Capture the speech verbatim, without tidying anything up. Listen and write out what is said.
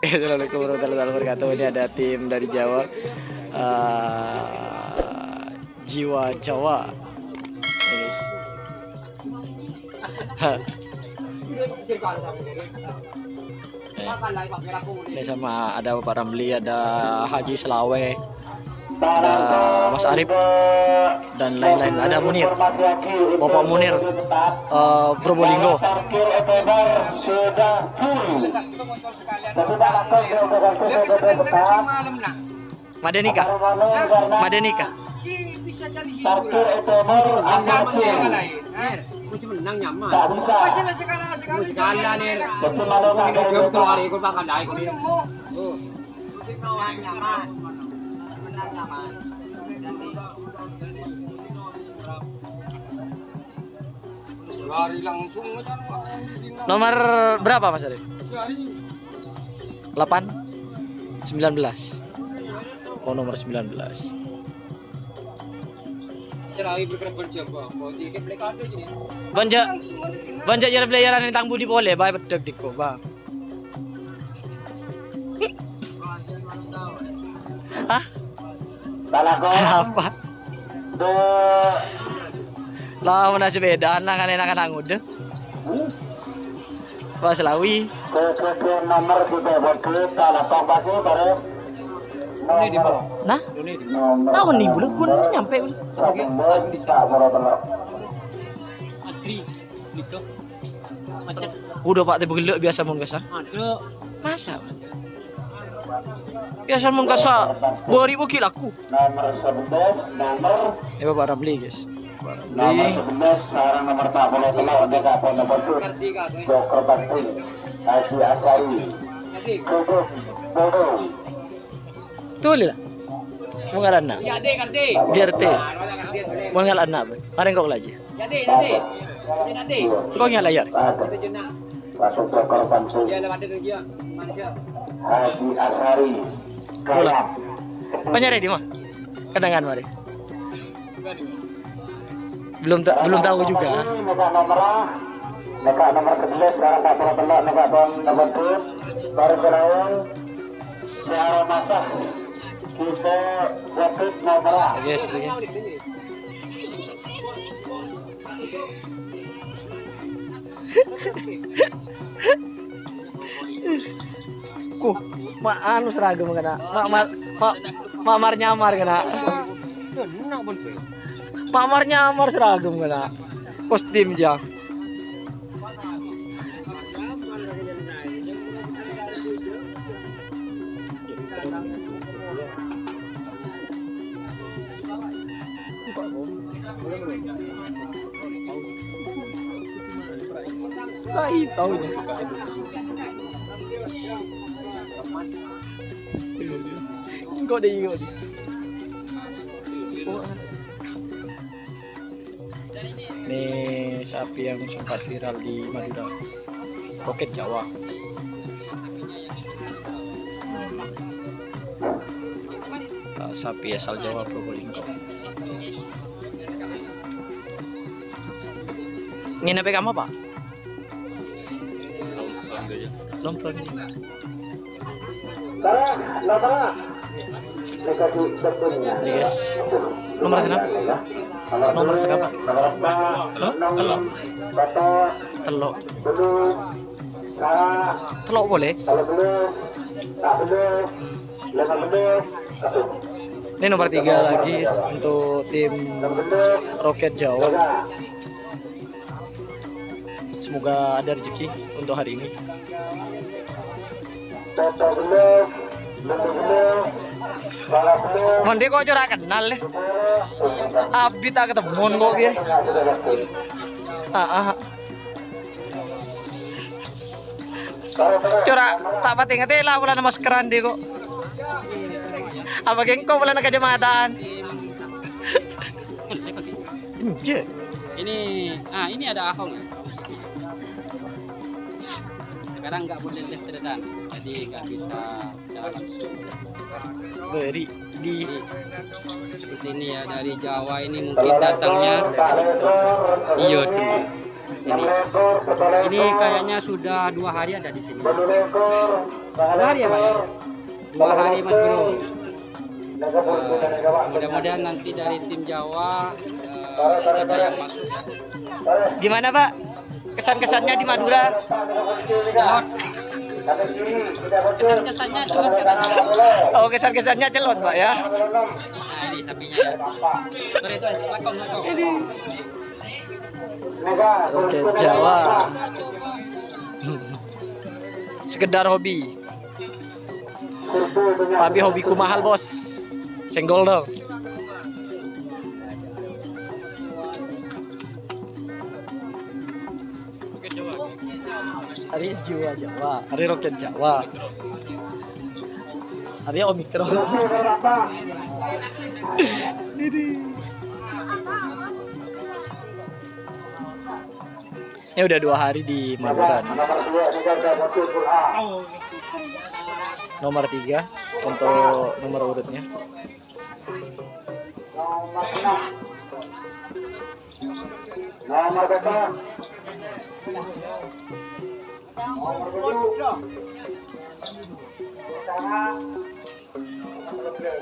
Assalamualaikum warahmatullahi wabarakatuh. Ini ada tim dari Jawa. Eh, Jiwa Jawa. Ini. Eh, ini sama ada Bapak Ramli, ada Haji Selawe, ada Mas Arif, dan lain-lain. Ada Munir, Bapak Munir, eh, Probolinggo. Madenika. Madenika. Bisa jadi hiburan. Bisa menang nyaman. Masih lah sekali-sekali. Sekali, Nir. Ini jam tuh hari, gua bakal naik, Nir. Tuh. Nyaman. Menang nyaman. Lari langsung aja, Pak. Nomor berapa, Mas Arif? Sehari. Delapan? Sembilan belas. Oh, nomor sembilan belas. Cerai berkerabat siapa? Mau tiket mereka ada gini. Banja, banja jar belayaran yang tangbu di pole, bae pedek diko, Bang. Hah? Apa? Lah, mana sepedaan lah, kalian akan anggude. Pas lawi. Nomor kita buat kita lapang pagi, baru. Ini di bawah. Nah? Ini di bawah. Tahun nih, bulu kun nyampe, bulu. Agri, gitu. Macet. Udah, Pak, tiba gelo biasa mon kasa. Ada. Masa? Biasa mon kasa, bari buki laku. Nomor sebelas, nomor. Ya, Bapak Ramli, guys. Bapak Nomor Ramli. Sebelas, sarang nomor empat puluh telu, ada apa nomor tujuh? Dokter Bakti, Haji Asari. Duduk, duduk. Tuh, Lila. Semua ngaranna. Iya, Dek, ngerti. Ngerti. Mau ngaranna apa? Mari kok lagi. Jadi, nanti. Jadi, nanti. Engko' nyala, ya? Ada. Masuk ke korban sih. Dia lewat itu dia. Mana dia? Haji Asari. Bola. Panyare di mana? Kenangan, mari. Belum ta-, belum tahu juga. Mega nomor, mega nomor sebelas, sekarang tak pernah pernah, mega bom, nomor tujuh. Baru Kerawang. Searah masak. Kita wajib nomor. Yes, yes. Kuh, ma' anu seragam kena. Ma', ma', ma', ma' mar-nyamar kena. Ma' mar-nyamar seragam kena. Kostum, ja. Tai, tau ini. Engko' deh, engko' deh. Ini sapi yang sempat viral di Madura, Roket Jawa. Ah, sapi asal Jawa, Probolinggo. Nginep e kamma, Pak? Lompong. Yes. Nomor berapa? Nomor berapa? Hah? Tello'. Tello'. Tello' boleh? Ini nomor tiga lagi untuk tim Roket Jawa. Semoga ada rezeki untuk hari ini. Mon dhi kok cora' kenal, lè. Abit ta' ketemu kok, piye? Ah, ah. Cora' ta' pati ngatè la polana maskeran dhi kok. Apa ghi' engko' polana kacamataan? Enjâ'. Ini, ah, ini ada ahong ya. Sekarang nggak boleh lihat deretan, jadi nggak bisa jalan langsung. Beri di. Jadi, seperti ini ya, dari Jawa ini mungkin datangnya. Iya, dulu. Ini, ini kayaknya sudah dua hari ada di sini. Dua hari ya, Pak, ya? Dua hari, Mas Bro. Eh, mudah-mudahan nanti dari tim Jawa, eh, ada yang masuk, ya. Gimana, Pak? Kesan-kesannya di Madura? Celot. Kesan-kesannya celot katanya. Oh, kesan-kesannya celot, Pak, ya? Nah, ini sapinya, ya. Sorry, sorry. Lakon, lakon. Ini. Roket Jawa. Sekedar hobi. Tapi hobiku mahal, Bos. Senggol dong. Hari Jiwa Jawa, hari Roket Jawa. Hari Omikron. Ini. Ini udah dua hari di Madura nih. Nomor tiga untuk nomor urutnya. Nomor berapa? Nomor tujuh. Sana. Nomor tiga.